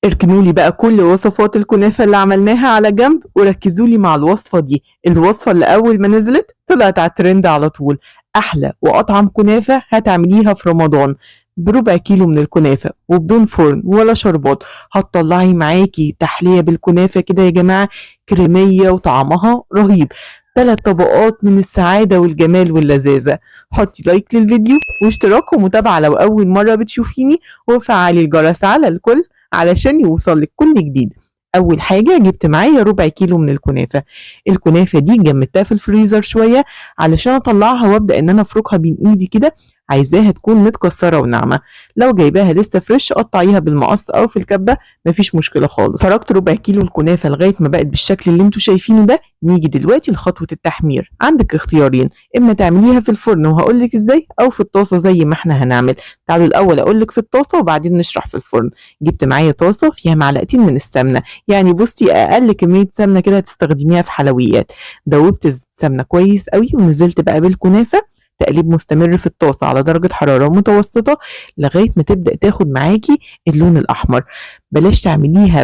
اركنوا لي بقى كل وصفات الكنافة اللي عملناها على جنب وركزوا لي مع الوصفة دي، الوصفة اللي أول ما نزلت طلعت على الترند على طول. أحلى وأطعم كنافة هتعمليها في رمضان بربع كيلو من الكنافة وبدون فرن ولا شربات، هتطلعي معاكي تحلية بالكنافة كده يا جماعة كريمية وطعمها رهيب. 3 طبقات من السعادة والجمال واللذاذة. حطي like للفيديو واشتراك ومتابعة لو أول مرة بتشوفيني، وفعلي الجرس على الكل علشان يوصلك كل جديد. أول حاجة جبت معايا ربع كيلو من الكنافة. الكنافة دي جمدتها في الفريزر شوية علشان أطلعها وأبدأ إن أنا أفركها بين إيدي كده، عايزاها تكون متكسرة وناعمة. لو جايباها لسه fresh قطعيها بالمقص أو في الكبة، مفيش مشكلة خالص. فركت ربع كيلو الكنافة لغاية ما بقت بالشكل اللي انتوا شايفينه ده. نيجي دلوقتي لخطوة التحمير. عندك اختيارين، إما تعمليها في الفرن وهقولك إزاي، أو في الطاسة زي ما احنا هنعمل. تعالوا الأول أقولك في الطاسة وبعدين نشرح في الفرن. جبت معايا طاسة فيها معلقتين من السمنة، يعني بصي أقل كمية سمنة كده هتستخدميها في حلويات. دوبت السمنة كويس قوي ونزلت بقى بالكنافة، تقليب مستمر في الطاسة على درجة حرارة متوسطة لغاية ما تبدأ تاخد معاكي اللون الأحمر. بلاش تعمليها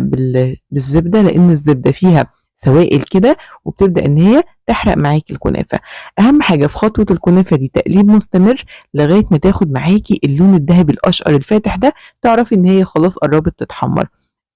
بالزبدة لأن الزبدة فيها سوائل كده وبتبدأ إن هي تحرق معاكي الكنافة. أهم حاجة في خطوة الكنافة دي تقليب مستمر لغاية ما تاخد معاكي اللون الذهبي الأشقر الفاتح ده، تعرفي إن هي خلاص قربت تتحمر.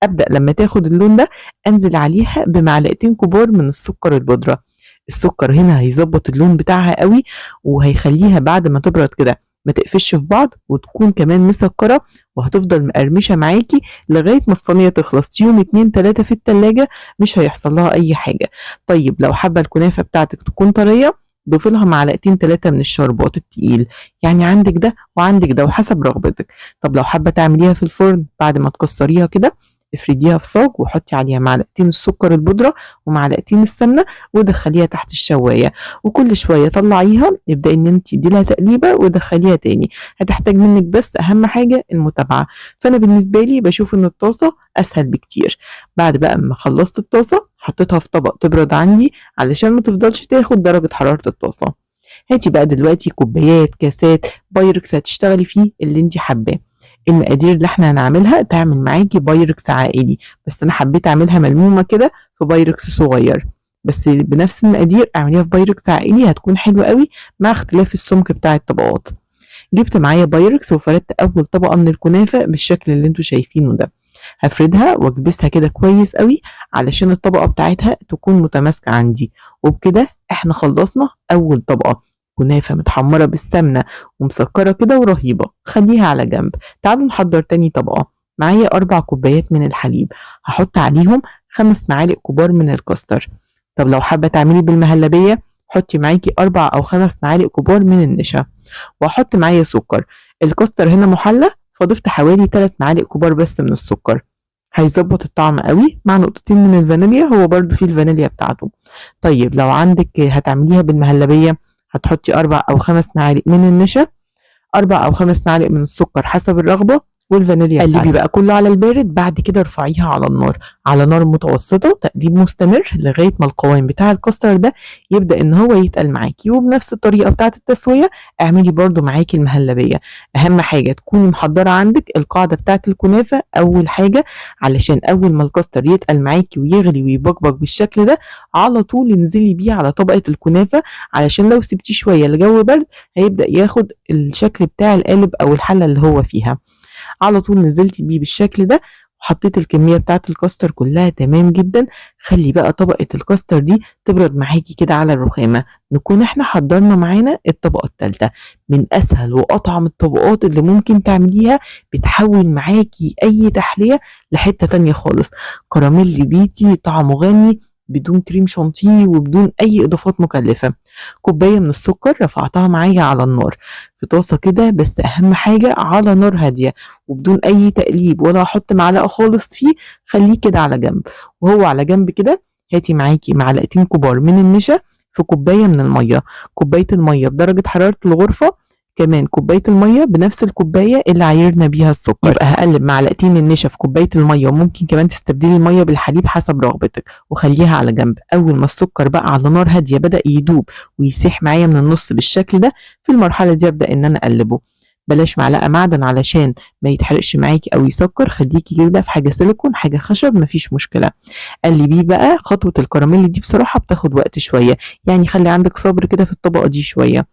أبدأ لما تاخد اللون ده أنزل عليها بمعلقتين كبار من السكر البودرة. السكر هنا هيظبط اللون بتاعها قوي وهيخليها بعد ما تبرد كده ما تقفش في بعض وتكون كمان مسكرة، وهتفضل مقرمشة معاكي لغاية ما الصينية تخلص يوم 2 3 في التلاجة، مش هيحصل لها أي حاجة. طيب لو حابة الكنافة بتاعتك تكون طرية ضيفي لها معلقتين 3 من الشربات التقيل، يعني عندك ده وعندك ده وحسب رغبتك. طب لو حابة تعمليها في الفرن بعد ما تكسريها كده افرديها في صاج وحطي عليها معلقتين السكر البودرة ومعلقتين السمنة ودخليها تحت الشواية، وكل شوية طلعيها ابدأي ان انت تدي لها تقليبة ودخليها تاني. هتحتاج منك بس اهم حاجة المتابعة. فانا بالنسبة لي بشوف ان الطاسة اسهل بكتير. بعد بقى ما خلصت الطاسة حطيتها في طبق تبرد عندي علشان ما تفضلش تاخد درجة حرارة الطاسة. هاتي بقى دلوقتي كوبايات، كاسات، بايركس هتشتغلي فيه اللي انت حباه. المقادير اللي احنا هنعملها تعمل معاكي بايركس عائلي، بس انا حبيت اعملها ملمومه كده في بايركس صغير، بس بنفس المقادير اعمليها في بايركس عائلي هتكون حلوه قوي مع اختلاف السمك بتاع الطبقات. جبت معايا بايركس وفردت اول طبقه من الكنافه بالشكل اللي انتوا شايفينه ده. هفردها واكبسها كده كويس قوي علشان الطبقه بتاعتها تكون متماسكه عندي. وبكده احنا خلصنا اول طبقه كنافة متحمرة بالسمنة ومسكرة كده ورهيبة. خليها على جنب. تعالوا نحضر تاني طبقة. معايا 4 كوبايات من الحليب، هحط عليهم 5 معالق كبار من الكاستر. طب لو حابة تعملي بالمهلبية حطي معاكي 4 أو 5 معالق كبار من النشا، وهحط معايا سكر. الكاستر هنا محلى فضفت حوالي 3 معالق كبار بس من السكر، هيظبط الطعم قوي مع نقطتين من الفانيليا، هو برضو فيه الفانيليا بتاعته. طيب لو عندك هتعمليها بالمهلبية هتحطي 4 أو 5 معالق من النشا، 4 أو 5 معالق من السكر حسب الرغبة، والفانيليا. قلبي بقى كله على البارد. بعد كده ارفعيها على النار على نار متوسطة، تقليب مستمر لغاية ما القوام بتاع الكاستر ده يبدأ ان هو يتقل معاكي. وبنفس الطريقة بتاعة التسوية اعملي برضو معاكي المهلبية. اهم حاجة تكوني محضرة عندك القاعدة بتاعة الكنافة اول حاجة، علشان اول ما الكاستر يتقل معاكي ويغلي ويبقبق بالشكل ده على طول انزلي بيه على طبقة الكنافة، علشان لو سبتيه شوية الجو برد هيبدأ ياخد الشكل بتاع القالب او الحلة اللي هو فيها. على طول نزلت بيه بالشكل ده وحطيت الكمية بتاعت الكاستر كلها. تمام جدا. خلي بقى طبقة الكاستر دي تبرد معاكي كده على الرخامة. نكون احنا حضرنا معانا الطبقة الثالثة من اسهل واطعم الطبقات اللي ممكن تعمليها، بتحول معاكي اي تحلية لحتة تانية خالص. كراميل بيتي طعمه غني بدون كريم شانتيه وبدون اي اضافات مكلفة. كوباية من السكر رفعتها معايا على النار في طاسة كده، بس اهم حاجة على نار هادية وبدون اي تقليب ولا احط معلقة خالص فيه، خليه كده على جنب. وهو على جنب كده هاتي معاكي معلقتين كبار من النشا في كوباية من المية. كوباية المية بدرجة حرارة الغرفة، كمان كوباية المية بنفس الكوباية اللي عايرنا بيها السكر. يبقى هقلب معلقتين النشا في كوباية المية، وممكن كمان تستبدلي المية بالحليب حسب رغبتك، وخليها على جنب. أول ما السكر بقى على نار هادية بدأ يدوب ويسيح معايا من النص بالشكل ده، في المرحلة دي أبدأ إن أنا أقلبه. بلاش معلقه معدن علشان ما يتحرقش معاكي او يسكر، خليكي كده في حاجة سيليكون، حاجة خشب، مفيش مشكلة. قلبية بقى. خطوة الكراميل دي بصراحة بتاخد وقت شوية، يعني خلي عندك صبر كده في الطبقة دي شوية.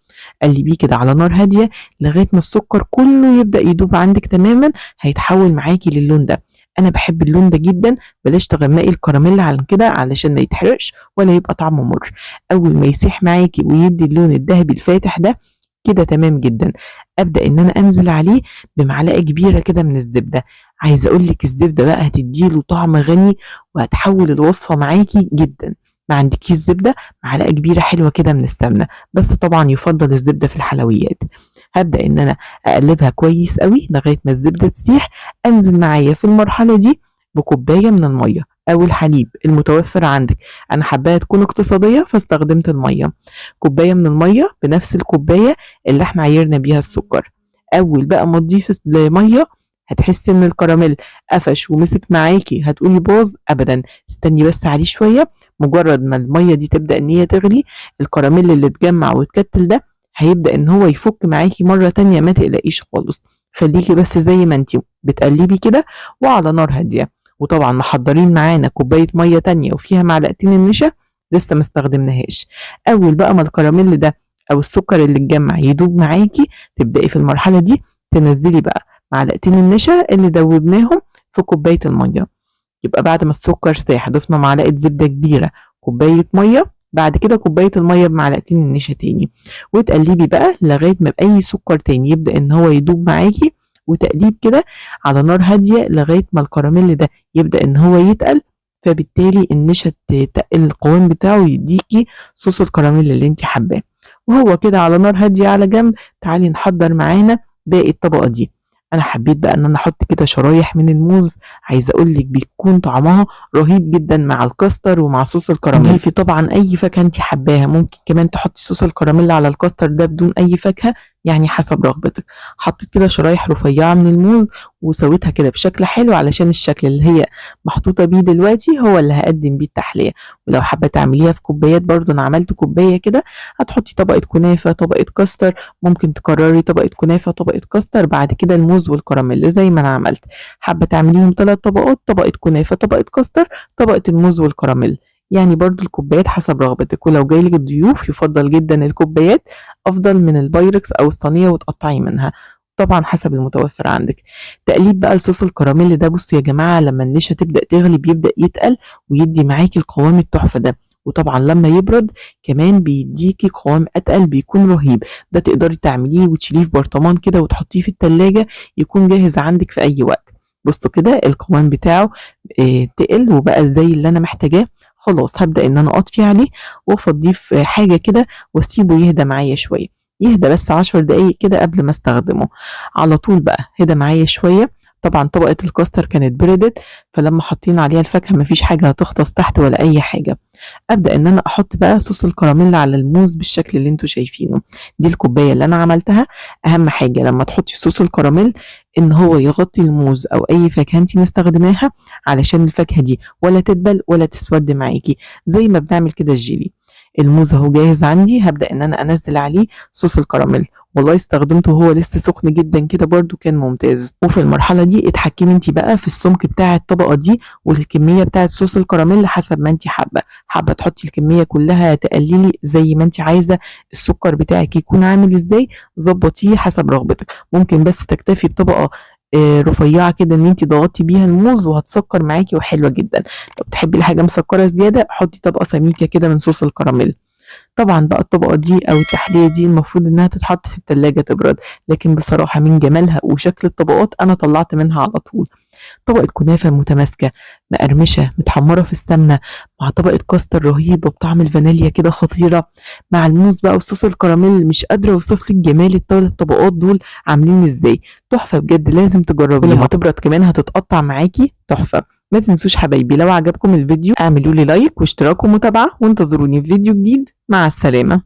قلبية كده على نار هادية لغاية ما السكر كله يبدا يدوب عندك تماما، هيتحول معاكي للون ده. انا بحب اللون ده جدا. بلاش تغمقي الكراميل على كده علشان ما يتحرقش ولا يبقى طعمه مر. اول ما يسيح معاكي ويدي اللون الذهبي الفاتح ده كده تمام جدا، ابدا ان انا انزل عليه بمعلقه كبيرة كده من الزبدة. عايزه اقول لك الزبدة بقى هتديله طعم غني وهتحول الوصفة معاكي جدا. ما عندكيش زبدة، معلقه كبيرة حلوة كده من السمنة، بس طبعا يفضل الزبدة في الحلويات. هبدا ان انا اقلبها كويس قوي لغاية ما الزبدة تسيح. انزل معايا في المرحلة دي بكوبايه من المية او الحليب المتوفر عندك. انا حباها تكون اقتصادية فاستخدمت المية. كوباية من المية بنفس الكوباية اللي احنا عايرنا بيها السكر. اول بقى ما تضيفي المية هتحسي ان الكراميل قفش ومسك معاكي، هتقولي باظ. ابدا، استني بس عليه شوية. مجرد ما المية دي تبدا ان هي تغلي، الكراميل اللي اتجمع واتكتل ده هيبدا ان هو يفك معاكي مرة تانية، ما تقلقيش خالص. خليكي بس زي ما انتي بتقلبي كده وعلى نار هادية. وطبعا محضرين معانا كوباية مية تانية وفيها معلقتين النشا لسه ما استخدمناهاش. اول بقى ما الكراميل ده او السكر اللي اتجمع يدوب معاكي، تبداي في المرحلة دي تنزلي بقى معلقتين النشا اللي دوبناهم في كوباية المية. يبقى بعد ما السكر ساح ضفنا معلقه زبدة كبيرة، كوباية مية، بعد كده كوباية المية بمعلقتين النشا تاني، وتقلبي بقى لغاية ما باي سكر تاني يبدا ان هو يدوب معاكي. وتقليب كده على نار هادية لغاية ما الكراميل ده يبدا ان هو يتقل، فبالتالي النشا تتقل القوام بتاعه ويديكي صوص الكراميل اللي انت حباه. وهو كده على نار هادية على جنب، تعالي نحضر معانا باقي الطبقة دي. انا حبيت بقى ان انا احط كده شرايح من الموز، عايزه اقول لك بيكون طعمها رهيب جدا مع الكاستر ومع صوص الكراميل. ضيفي طبعا اي فاكهة انت حباها، ممكن كمان تحطي صوص الكراميل على الكاستر ده بدون اي فاكهة، يعني حسب رغبتك. حطيت كده شرايح رفيعة من الموز وسويتها كده بشكل حلو علشان الشكل اللي هي محطوطة بيه دلوقتي هو اللي هقدم بيه التحلية. ولو حابة تعمليها في كوبايات برضو، انا عملت كوباية كده، هتحطي طبقه كنافه، طبقه كاستر، ممكن تكرري طبقه كنافه، طبقه كاستر، بعد كده الموز والكراميل زي ما انا عملت. حابة تعمليهم 3 طبقات، طبقه كنافه، طبقه كاستر، طبقه الموز والكراميل، يعني برضو الكوبايات حسب رغبتك. ولو جايلك الضيوف يفضل جدا الكوبايات افضل من البايركس او الصينية وتقطعي منها، طبعا حسب المتوفر عندك. تقليب بقى لصوص الكراميل ده، بصوا يا جماعة لما النشا تبدا تغلي بيبدا يتقل ويدي معاكي القوام التحفة ده، وطبعا لما يبرد كمان بيديكي قوام اتقل بيكون رهيب. ده تقدري تعمليه وتشيليه في برطمان كده وتحطيه في التلاجة يكون جاهز عندك في اي وقت. بصوا كده القوام بتاعه تقل وبقى زي اللي انا محتاجاه. خلاص هبدأ ان انا اطفي عليه وافضيه في حاجة كده واسيبه يهدى معايا شوية، يهدى بس 10 دقايق كده قبل ما استخدمه. على طول بقى هدى معايا شوية. طبعا طبقة الكاستر كانت بردت، فلما حطينا عليها الفاكهة مفيش حاجة هتغطس تحت ولا اي حاجة. ابدأ ان انا احط بقى صوص الكراميل على الموز بالشكل اللي انتوا شايفينه. دي الكوباية اللي انا عملتها. اهم حاجة لما تحطي صوص الكراميل ان هو يغطي الموز او اي فاكهة انت مستخدماها، علشان الفاكهة دي ولا تدبل ولا تسود معاكي زي ما بنعمل كده الجيلي. الموز اهو جاهز عندي، هبدأ ان انا انزل عليه صوص الكراميل. والله استخدمته وهو لسه سخن جدا كده برده كان ممتاز. وفي المرحلة دي اتحكمي انت بقى في السمك بتاع الطبقة دي والكميه بتاعه صوص الكراميل حسب ما انت حابة. حابة تحطي الكمية كلها، تقللي زي ما انت عايزه، السكر بتاعك يكون عامل ازاي ظبطيه حسب رغبتك. ممكن بس تكتفي بطبقه رفيعة كده ان انت ضغطتي بيها الموز وهتسكر معاكي وحلوه جدا. لو بتحبي الحاجة مسكره زيادة حطي طبقه سميكة كده من صوص الكراميل. طبعا بقى الطبقة دي او التحلية دي المفروض انها تتحط في التلاجة تبرد، لكن بصراحة من جمالها وشكل الطبقات انا طلعت منها على طول. طبقه كنافه متماسكة مقرمشه متحمره في السمنة مع طبقه كاستر رهيبة بطعم الفانيليا كده خطيرة، مع الموز بقى وصوص الكراميل. مش قادرة اوصف لك جمال الثلاث طبقات دول عاملين ازاي، تحفة بجد، لازم تجربيها. ولما تبرد كمان هتتقطع معاكي تحفة. ما تنسوش حبايبي لو عجبكم الفيديو اعملوا لي like واشتراك ومتابعة، وانتظروني في فيديو جديد. مع السلامة.